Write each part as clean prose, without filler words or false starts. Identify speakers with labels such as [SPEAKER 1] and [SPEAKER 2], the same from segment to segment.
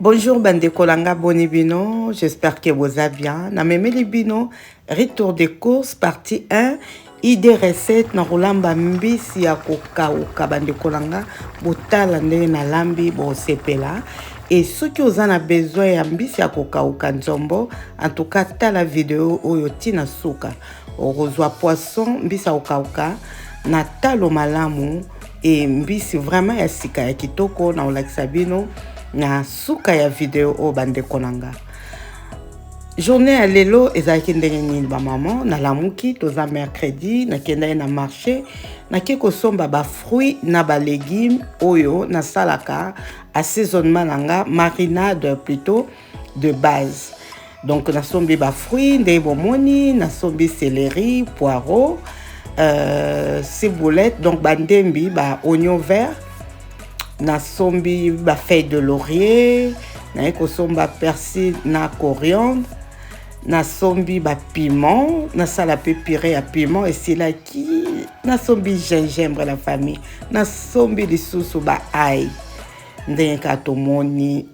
[SPEAKER 1] Bonjour bandeko na nga, boni bino? J'espère que boza bien. Namemeli bino retour de course partie 1, idée recette na kolamba mbisi ya kokauka. Bandeko na nga, botala ndenge nalambi, bosepela. E soki oza na besoin ya mbisi ya kokauka nzombo, en tout cas tala video oyo ntina suka, okozwa poisson mbisi ya kokauka na talo malamu e mbisi vraiment ya sika ya kitoko. Na kolakisa bino na suka ya video oyo. Bandeko na nga, journée ya lelo ezalaki ndenge nini? Bamama, nalamuki, toza mercredi, nakendaki na marché, nake kosomba bafruit na balégume oyo nasalaka assaisonnement na nga, marinade plutôt de base. Donc nasombi bafruit ndenge bomoni, nasombi céleri, poireau, ciboulette, donc bandembi, ba oignon vert, nasombi bafeuille de laurier, naye kosomba persil na coriandre, nasombi bapiment, nasala mpe purée ya piment, esilaki, nasombi gingembre, la famille, nasombi lisusu baail. Ndenge kaka tomoni,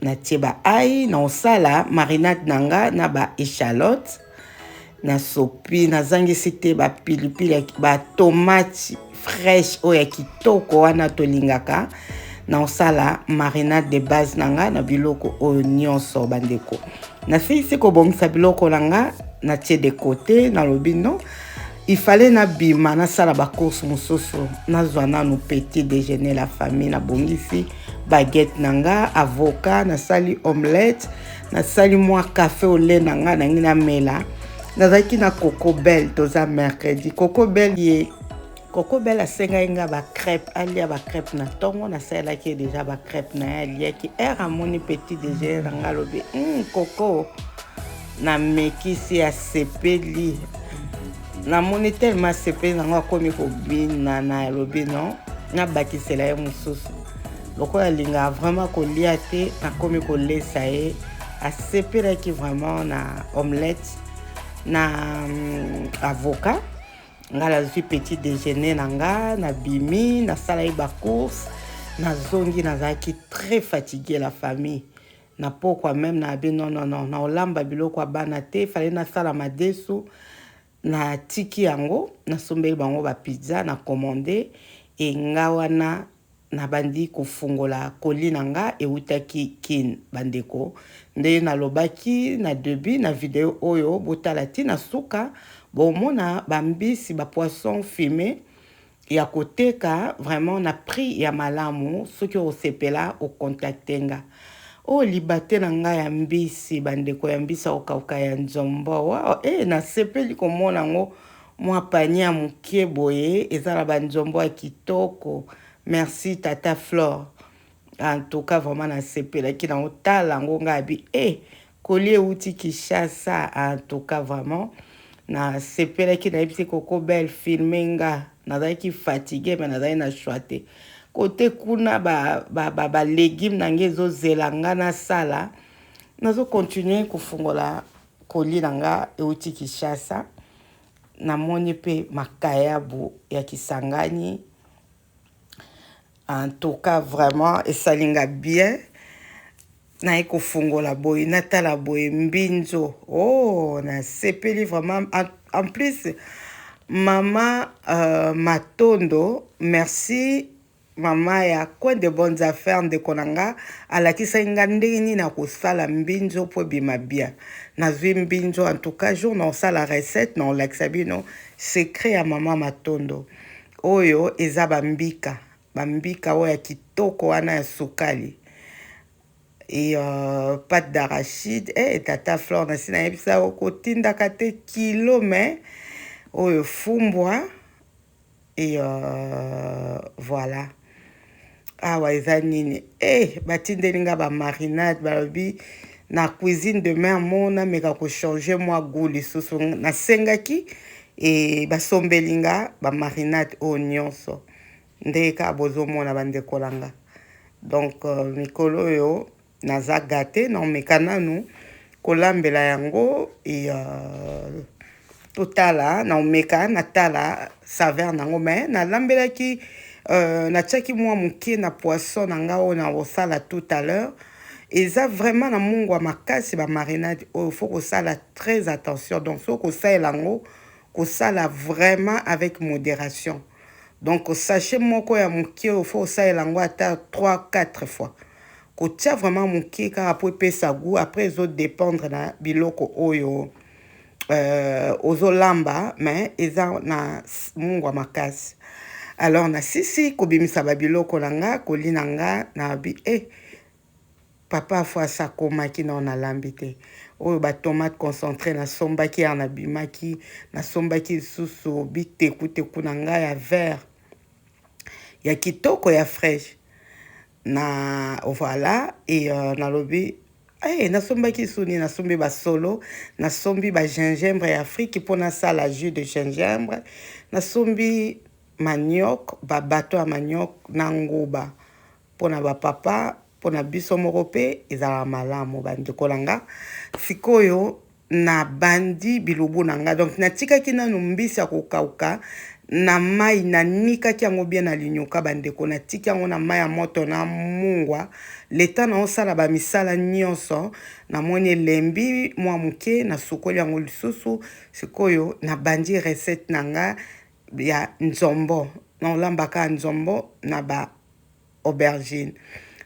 [SPEAKER 1] natie baail na osala marinade na nga na baéchalote, nasopi, nazangisi te bapilipili, batomate fraîche oyo ya kitoko wana tolingaka. Na osala marinade de base na nga na biloko oyo nyonso. Bandeko, nasilisi kobongisa biloko na nga, natie de côté. Nalobi non, il fallait nabima, nasala bacourse mosusu, nazwa nanu petit déjeuner, la famille. Nabongisi baguette na nga, avocat, nasali omelette, nasali mwa café au lait na nga nangi namela. Nazalaki na Coco Belle, toza mercredi. Coco Belle, ye Coco Belle asengaki nga bacrêpe, alia bacrêpe na ntongo. Nasalelaki ye déjà bacrêpe na ye, aliaki. Ere amoni petit déjeuner na nga, alobi Coco, namekisi, asepeli. Namoni tellement asepeli nango, akomi kobina na alobi non, nabakisela ye mosusu. Lokola alingaka vraiment kolia te, nakomi kolesa ye. Asepelaki vraiment na omelette na avocat. Nga nazwi petit déjeuner na nga, nabimi, nasala ye bacourse, nazongi, nazalaki très fatigué, la famille. Na pokwa même nabi non, non, non, naolamba biloko ya bana te, fallait nasala madesu. Natiki yango, nasombeli bango bapizza na commande. E nga wana nabandi kofungola colis na nga eutaki Kine. Bandeko, nde nalobaki na début na video oyo, botala ntina suka, bomona bambisi, bapoisson fumé ya koteka vraiment na prix ya malamu. Soki osepela, ocontacte nga. Oyo libate na ngai ya mbisi, bandeko, ya mbisi akokauka ya nzombo. Wow, e nasepeli komona yango, mwa panier ya moke boye, eza na banzombo ya kitoko. Merci tata Flore, en tout cas vraiment nasepelaki na otala yango. Ngai abi e colis euti Kinshasa, en tout cas vraiment nasepelaki. Nayebisi Koko Belle, filme nga. Nazalaki fatigué mais nazali na choix te. Kote kuna balégume na ngai ezozela nga nasala. Nazocontinue kofungola colis na nga euti Kinshasa. Namoni mpe makayabu ya Kisangani. En tout cas vraiment esali nga bien. Naye kofungola boye, natala boye mbinzo. Oh, nasepeli vraiment. En plus mama Matondo, merci mama ya Coin de Bonnes Affaires, ndeko na nga alakisaki nga ndenge nini na kosala mbinzo mpo ebima bien. Nazwi mbinzo. En tout cas jour na kosala recette, na kolakisa bino secret ya mama Matondo. Oyo eza bambika, bambika oyo ya kitoko wana ya sukali e pâte d'arachide. Tata Flore, nasi nayebisa kotindaka te kilo, mais oyo fumbwa. Et voilà, awa eza nini? Batindeli nga bamarinade, balobi na Cuisine de Mer mo nameka kochange mwa goût lisusu. Nasengaki e basombeli nga bamarinade oyo nyonso ndenge kaka bozomona, bandeko na nga. Donc mikolo oyo naza gâté, naomeka nanu kolambela yango e totala, naomeka, natala saveur nango. Mais nalambelaki, natiaki mwa moke na poisson na nga oyo na kosala tout à l'heure. Eza vraiment na mungwa makasi ba marinade oyo, faut kosala très attention. Donc soki kosalela yango, kosala vraiment avec modération. Donc sachet moko ya moke oyo, faut kosalela yango ata 3 4 fois, kotia vraiment moke kaka po epesa goût. Après ezodépendre na biloko oyo ozolamba, mais eza na mungwa makasi. Alors nasisi kobimisa babiloko na nga, koli na nga na bi eh, papa afo asakomaki na nalambi te. Oyo batomate concentré nasombaki ya nabimaki, nasombaki lisusu bitekuteku na ngai ya vert ya kitoko ya fraîche na voilà. Et nalobi hey, nasombaki suni, nasombi basolo, nasombi bagingembre ya Afrique mpo nasala jus de gingembre, nasombi manioc, babato ya manioc na nguba mpona bapapa, mpona biso moko mpe ezalaka malamu. Bandeko na nga, sikoyo nabandi bilubu na nga. Donc natikaki nanu mbisi ya kokauka na mai, nanikaki yango bien na linyoka. Bandeko, natiki yango na mai ya moto na mungwa. Leta naosala bamisala nyonso, namoni elembi mwa moke, nasukoli yango lisusu. Sikoyo nabandi recette na nga ya nzombo. Naolambaka nzombo na ba aubergine.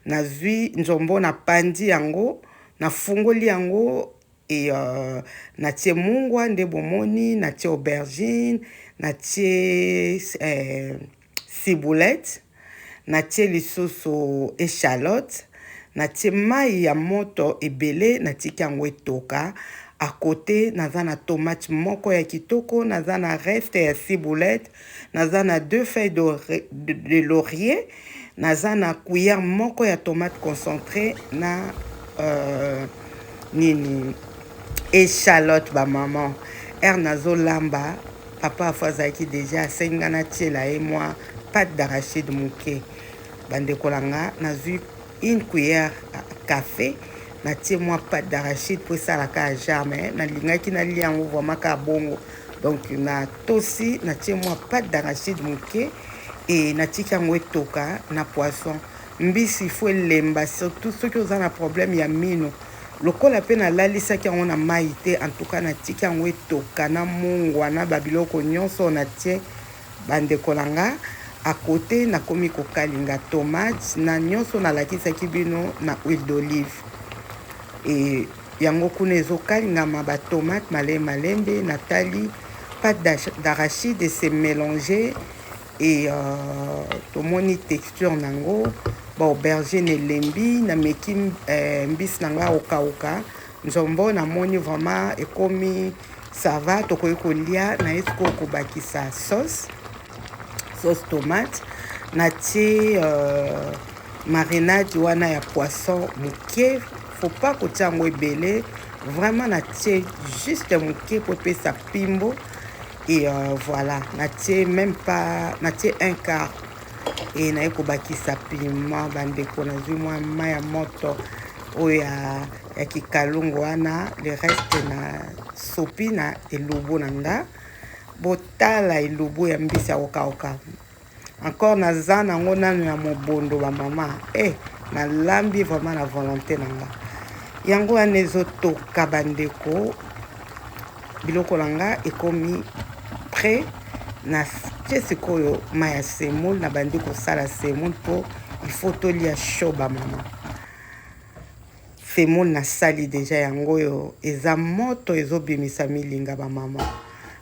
[SPEAKER 1] Nazwi nzombo, napandi yango, nafungoli yango e natie mungwa nde bomoni, natie aubergine, natie ciboulette, natie lisusu échalote, natie mai ya moto ebele, natiki yango etoka. À côté naza na tomate moko ya kitoko, naza na reste ya ciboulette, naza na deux feuilles de laurier, naza na cuillère moko ya tomate concentré na nini, échalote. Bamama, ere nazolamba, papa afo azalaki déjà, asengi nga natiela ye mwa pâte d'arachide moke. Bandeko na nga, nazwi une cuillère café, natie mwa pâte d'arachide mpo esalaka ya jamais nalingaki nalia yango vraiment kaka bongo. Donc natosi, natie mwa pâte d'arachide moke e natiki yango etoka na poisson. Mbisi faut elemba, surtout soki oza na problème ya mino. Lokola mpe nalalisaki yango na mai te, en tout cas natiki yango etoka na mungwa na babiloko nyonso natie. Bandeko na nga, à côté nakomi kokalinga tomate na nyonso nalakisaki bino na huile d'olive. E yango kuna ezokalingama batomate malembe malembe. Natali pâte d'arachide se mélanger e tomoni texture nango. Baaubergine elembi, nameki mbisi na ngai okauka, nzombo, namoni vraiment ekomi ça va, tokoki kolia. Naye sikoyo kobakisa sauce tomate. Natie marinade wana ya poisson moke, faut pas kotia yango ebele vraiment, natie juste moke po epesa pimbo. Et voilà, natie même pas, natie un quart e naye kobakisa piment. Bandeko, nazwi mwa mai ya moto oyo ya kikalungu wana, le reste na sopi na elubu na nga. Botala elubu ya mbisi ya kokauka, encore naza nango nanu ya mobondo. Bamama e, nalambi vraiment na volonté na nga. Yango wana ezotoka. Bandeko, biloko na nga ekomi prêt. Natie sikoyo mai ya semoule, nabandi kosala semoule mpo il faut tolia chaud. Bamama, semoule nasali déjà, yango oyo eza moto ezobimisa milinga. Bamama,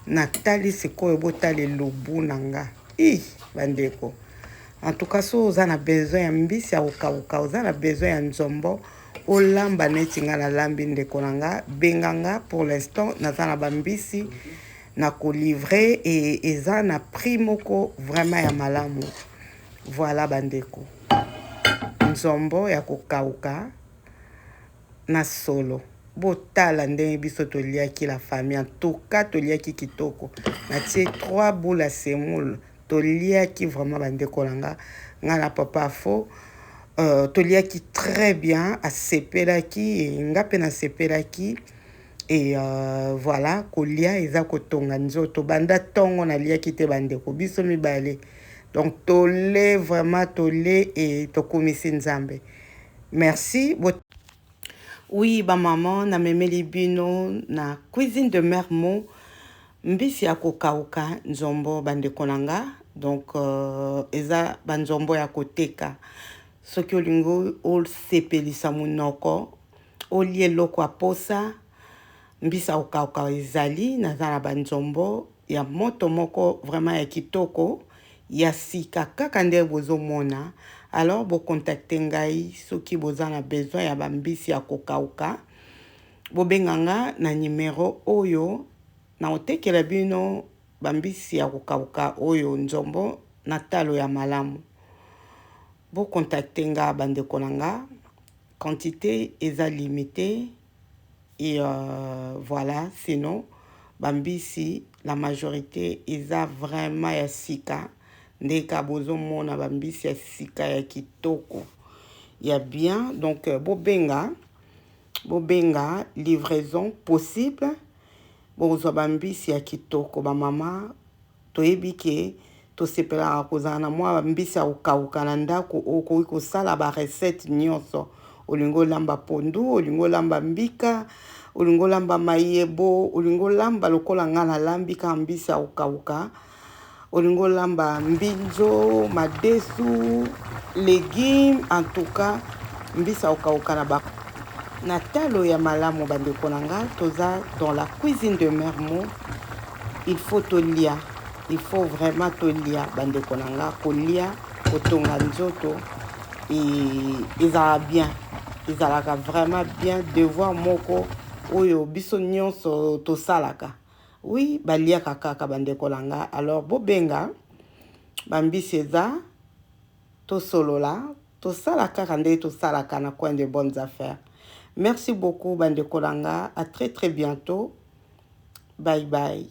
[SPEAKER 1] natali sikoyo, botala elubu na nga. I bandeko, en tout cas so oza na besoin ya mbisi ya kokauka, oza na besoin ya nzombo olamba neti nga nalambi, ndeko na nga, benga nga. Pour l'instant naza na bambisi na kolivrer e eza na prix moko vraiment ya malamu. Voilà bandeko, nzombo ya kokauka na solo. Botala ndenge biso toliaki, la famille. En tout cas toliaki kitoko. Natie 3 boules ya semoule, toliaki vraiment. Bandeko na nga, nga na papa afo toliaki très bien, asepelaki e nga mpe nasepelaki. E voilà, kolia eza kotonga nzoto. Banda ntongo naliaki te, bandeko, biso mibale. Donc tole vraiment, tole e tokomisi Nzambe merci. Oui ba maman, namemeli bino na Cuisine de Mère Mo mbisi ya kokauka nzombo, bandeko na nga. Donc eza banzombo ya koteka. Soki olingi osepelisa monoko, olia eloko ya posa, mbisi ya kokauka ezali. Naza na banzombo ya moto moko vraiment ya kitoko, ya sika kaka nde bozomona. Alors bocontacte ngai soki boza na besoin ya bambisi ya kokauka. Bobenga nga na numero oyo, na otekela bino bambisi ya kokauka oyo nzombo na talo ya malamu. Bocontacte nga, bandeko na nga, quantité eza limité et voilà. Sinon bambisi, la majorité eza vraiment ya sika, ndeka bozomona bambisi ya sika, ya kitoko, ya bien. Donc bobenga, bobenga, livraison possible, bokozwa bambisi ya kitoko. Bamama, toyebi ke tosepelaka kozala na mwa mbisi ya kokauka na ndako. Okoki kosala barecette nyonso olingi: olamba pondu, olingi olamba mbika, olingi olamba mayebo, olingi olamba lokola nga nalambi kaka mbisi ya kokauka, olingi olamba mbinzo, madesu, légume. En tout cas mbisi ya kokauka na talo ya malamu. Bandeko na nga, toza dans la Cuisine de Mère Mo. Il faut tolia, il faut vraiment tolia, bandeko na nga. Kolia, kotonga nzoto ezalaka bien, ezalaka vraiment bien. Devoir moko oyo biso nyonso tosalaka, oui, baliaka kaka, bandeko na nga. Alors bobenga, bambisi eza, tosolola, tosala kaka ndenge tosalaka na Coin de Bonnes Affaires. Merci beaucoup, bandeko na nga, à très très bientôt, bye bye.